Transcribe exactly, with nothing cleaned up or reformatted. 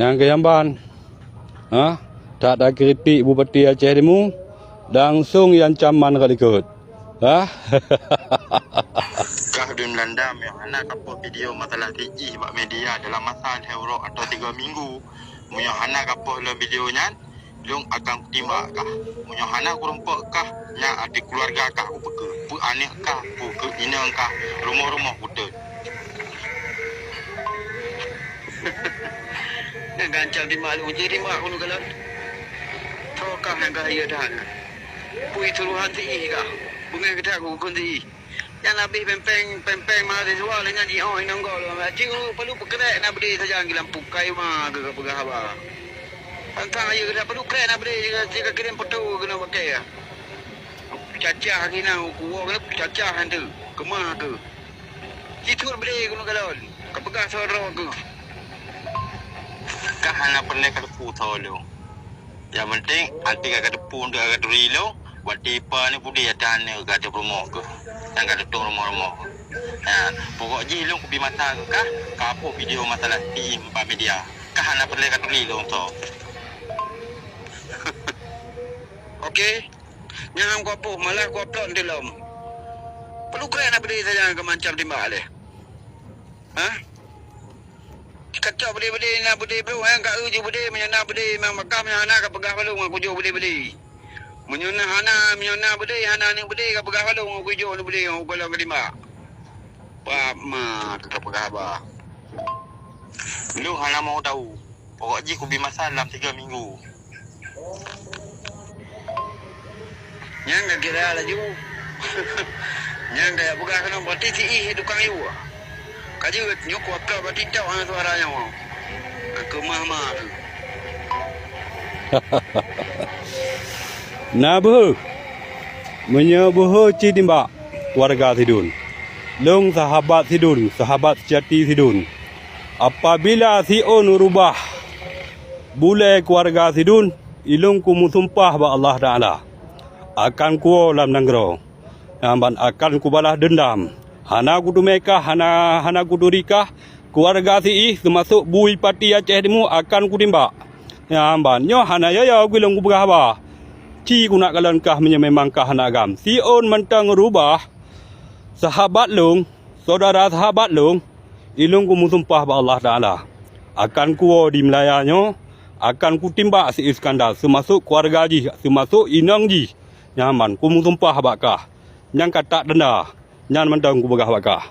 Nyang keu jamban, ha? That takritik Bupati Aceh Timu, langsong iancam man rot likot. Ha? Kah Dun Landam nyang hana kapoh video masalah si Ih bak media dalam masa lhèe uroe atau tiga minggu. Meunyoe hana kapoh lom video nyan, lôn akan kutimbak kah. Meunyoe hana kurumpok kah, nyan arti keuluwarga kah kupeukeu, peu aneuk kah, peu keu inong kah, rumoh-rumoh kutot. Nyang gancang timbak lôn, jitimbak keunoe kalon. Tho kah nyang ka hayeu that. Pui turohan si Ih kah. Beungéh geutak kukheun si Ih. Nyan habéh péng-péng, péng-péng mahasiswa lé nyan jiôh inong gob lom. Cit ureueng peureulèe peukrek na beudé sajan geuh lam pukai ma keu ka peugah haba. Tantang ayeue geuh peureulèe krek na beudé jika, jika kirém foto keunoe bakée. Cacah keunan kuwoe keunoe cacah han teuh. Keumah keuh. Cit thot beudé keunoe kalon. Ka peugah soe droe keuh. Ka hana peureulèe ka teupeu soe lôn. Nyang penting, até ka kateupeue, ka katuri lôn, watèe ipa ni pudeh ata aneuk ka teupeureumoh keuh, nyang ka teutông rumoh-rumoh keuh. Nyan, pokok jih lôn kubi masa keu kah, kapoh video masalah si Ih bak media. Kah hana peureulèe katuri lôn soe. Oke. Nyan han kupoh, malah kuupload dilom. Peureulèe na beudé sajan keu mancam timbak lé. Hah? Kacok beudé-beudé na beudé bro, nyang ka eu jeuet beudé, meunyoe na beudé, memang bakah meunyoe hana ka peugah bak lôn ngon kujok beudé-beudé. Meunyoe na hana, meunyoe na beudé, hana aneuk beudé ka peugah bak lôn ngon kujok aneuk beudé ngon golom keudimbak. Pap ma keu ka peugah haba. Lôn hana mau tahu. Pokok jih kubi masa lam tiga minggu. Nyang ka kira laju. Nyang ka peugah keunoe berarti si Ih tukang yue. Ka jeuet nyoe kuupload bak TikTok hana suara nyoe. Ka keumah-mah. Na beuhe. Meunyoe beuhe cit nibak keuluwarga sidun. Lôn sahabat sidun, sahabat sejati sidun. Apabila siôn rubah bulée keuluwarga sidun, ilôn kumeusumpah bak Allah Taala, akan kuwoe lam nanggroe, nyan ban akan kubalah deundam. Hana kuteumé kah, hana, hana kuturi kah, keuluwarga si Ih, teumasok Bupati Aceh Timu, akan kutimbak. Nyan ban nyoe hana yo-yo gulong kupeugah haba. Ci kunak kalon kah meunyoe memang kah hana agam. Siôn mantong rubah sahabat lôn, syedara sahabat lôn, ilôn kumeusumpah bak Allah Taala, akan kuwoe di Meulaya nyoe, akan kutimbak si Iskandar, teumasok keuluwarga jih, teumasok inong jih. Nyan ban kumeusumpah bak kah, nyang ka that deunda, nyan mantong kupeugah bak kah.